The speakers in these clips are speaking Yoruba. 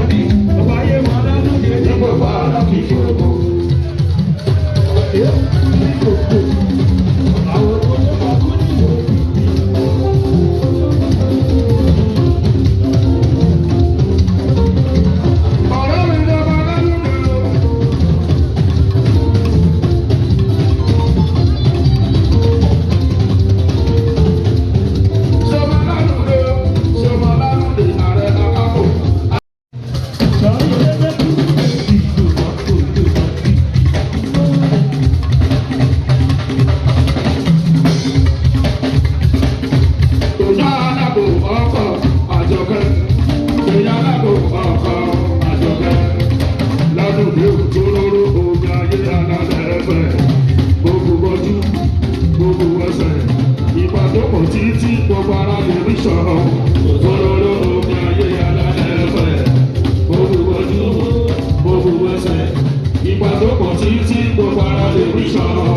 Ní gbogbo ara kìkì ògo. Ọ̀rẹ́ mi lọ́ba lálùdé o. Sọba lálùdé o, sọba lálùdé ààrẹ àpapọ̀. Ìyá alábò ọkọ̀ àjọkẹ́. Ìyá alábò ọkọ̀ àjọkẹ́. Lálùdé òtóróró omi ayé alálẹ̀ ẹgbẹ́. Gbogbo ojú, gbogbo ẹsẹ̀. Ìbàdókò títí gbogbo ara lè rí sọ̀rọ̀. Òtóróró omi ayé alálẹ̀ ẹgbẹ́. Gbogbo ojú, gbogbo ẹsẹ̀. Ìbàdókò títí gbogbo ara lè rí sọ̀rọ̀.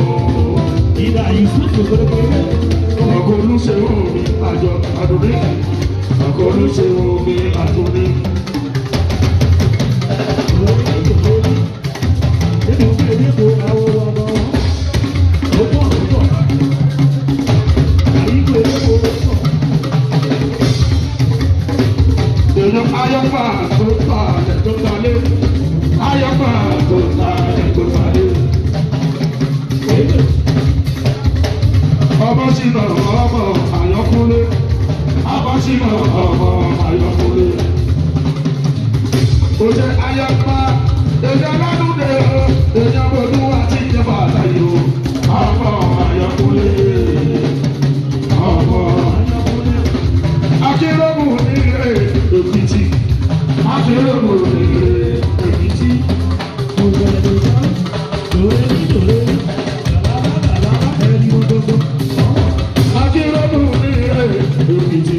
Ọkọ̀ olúṣèwọ̀ mi àjọ àdúrí. Ọkọ̀ olúṣèwọ̀ mi àdúrí. Èèyàn ayọ́pà tó ta ẹ̀ tó ta lé. Ayọ́pà tó ta ẹ̀ tó ta lé. Ọmọ ṣìnà ọmọ àyọkúnlé. Ọmọ ṣìnà ọmọ àyọkúnlé. Ó jẹ́ ayọ́pà èèyàn lọ́dúnlé o. Èèyàn bọ̀dún àti ìjẹba àtàyè o. Ọmọ àyọkúnlé. Ọmọ àyọkúnlé. Akéròmù nílé Èkìtì. Akéròmù nílé Èkìtì. Akéròmù nílé Èkìtì.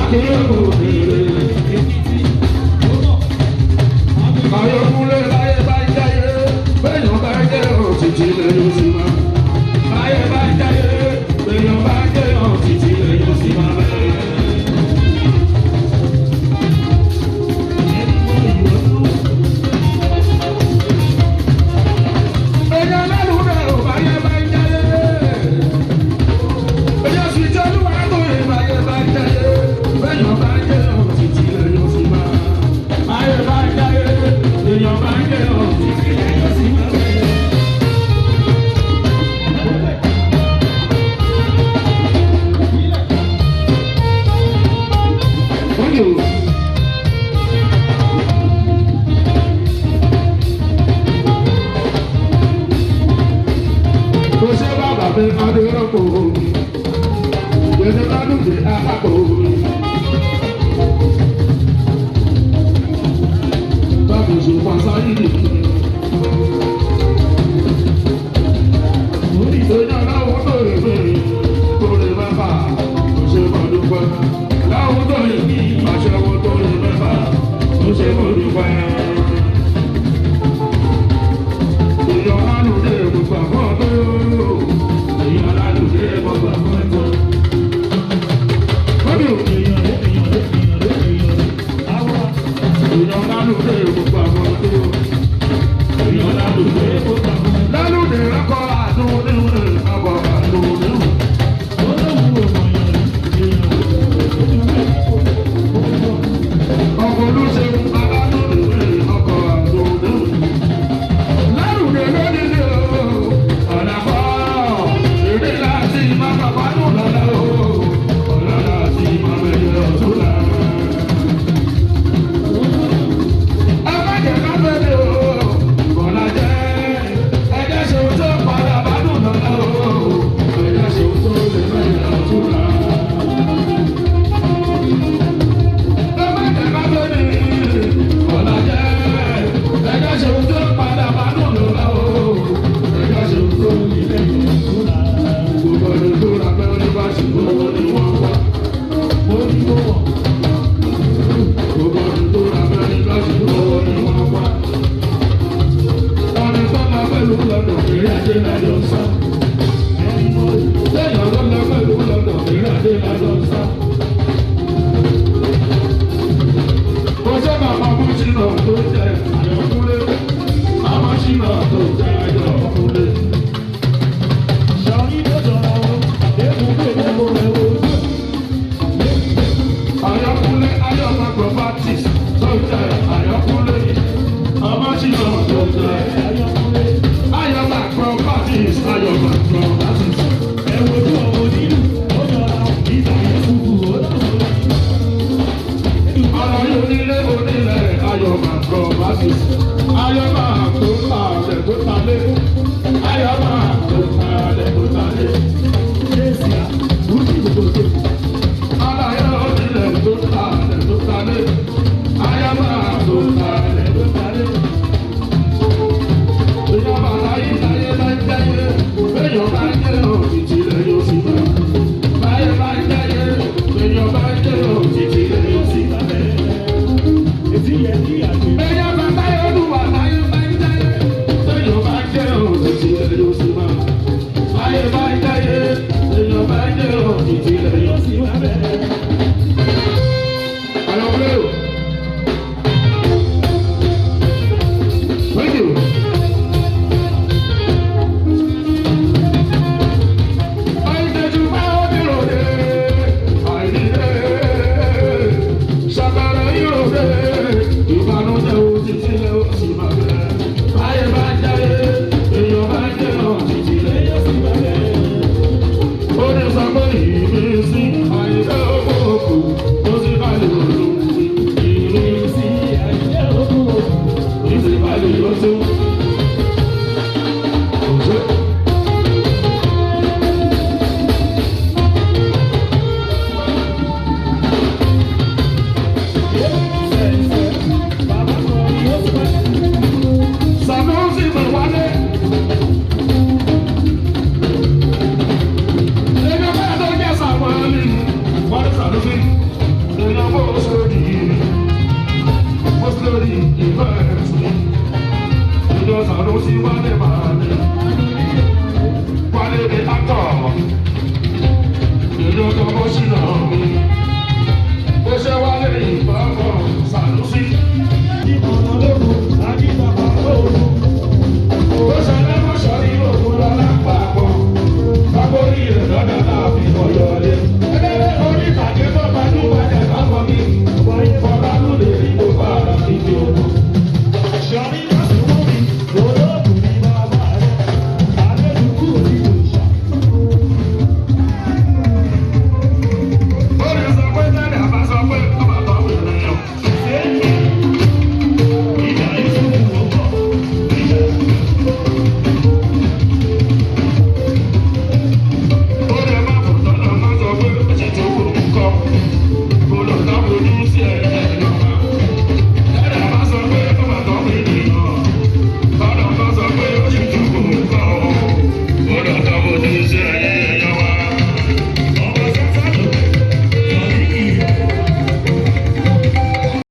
Akéròmù nílé Èkìtì. Ayọ̀kúnlé láyé bá ń jáyé, bẹ́ẹ̀yàn bá ń jẹ́ òtítì lẹ́yìn oṣù máa. Láyé bá ń jáyé, bẹ́ẹ̀yàn bá ń jẹ́ òtítì lẹ́yìn oṣù máa bẹ́ẹ̀. Èèyàn lálùdẹ̀ ò báyé bá ń jáyé. Èèyàn sì jẹ́ olúwa tó ìbáyé bá ń jáyé. Bẹ́ẹ̀yàn bá ń jẹ́ òtítì lẹ́yìn oṣù máa. Láyé bá ń jáyé, èèyàn bá ń jẹ́ òtítì lẹ́yìn oṣù máa bẹ́ẹ̀. Thank you. Kò ṣe bàbá mi adérọ́pò omi, gbèsè ládùúgbò àpapọ̀ omi. Bàbá òṣùpá sáyé nìkan. Èèyàn láwọn tó lè mí, tó lè mẹ́fà, kò ṣe mọ̀ dúpẹ́. Láwọn tó lè mí, aṣẹ́wó tó lè mẹ́fà, kò ṣe mọ̀ dúpẹ́. Èèyàn lálùdé gbogbo àgbọ̀ tó. Èèyàn lálùdé gbogbo àgbọ̀ tó. Kọ́dù. Èèyàn lálùdé gbogbo àgbọ̀ tó. Èèyàn lálùdé gbogbo àgbọ̀ tó. Lálùdé ọkọ̀ àdúróníwò ọkọ̀ àdúróníwò. Ọkọ̀ olúṣeun alálùdé ọkọ̀ àdúróníwò. Lálùdé lónìí o, ọ̀nà kọ́, èdè láti má bàbá nù lọ́la o, ọ̀nà láti má bẹ̀rẹ̀ ọ̀tún la. Aláyé onílé onílẹ̀ ayọ̀ máa kọ́ bá sí. Ayọ̀ máa tó ta lẹ̀ tó ta lé. Ayọ̀ máa tó ta lẹ̀ tó ta lé. Aláyé onílẹ̀ tó ta lẹ̀ tó ta lé. Ayọ̀ máa tó ta lẹ̀ tó ta lé. Ìjọba láyé láyé bá ń jáyé, béèyàn bá ń jẹ́ òtítì lẹ̀ yóò sì bá. Báyé bá ń jáyé, béèyàn bá ń jẹ́ òtítì lẹ̀ yóò sì bá. Béèyàn bá táyé olúwa láyé bá ń jáyé, béèyàn bá ń jẹ́ òtítì lẹ̀ yóò sì bá. Báyé bá ń jáyé, béèyàn bá ń jẹ́ òtítì lẹ̀ yóò sì bá. Àyọ̀kúlẹ̀ o. Thank you.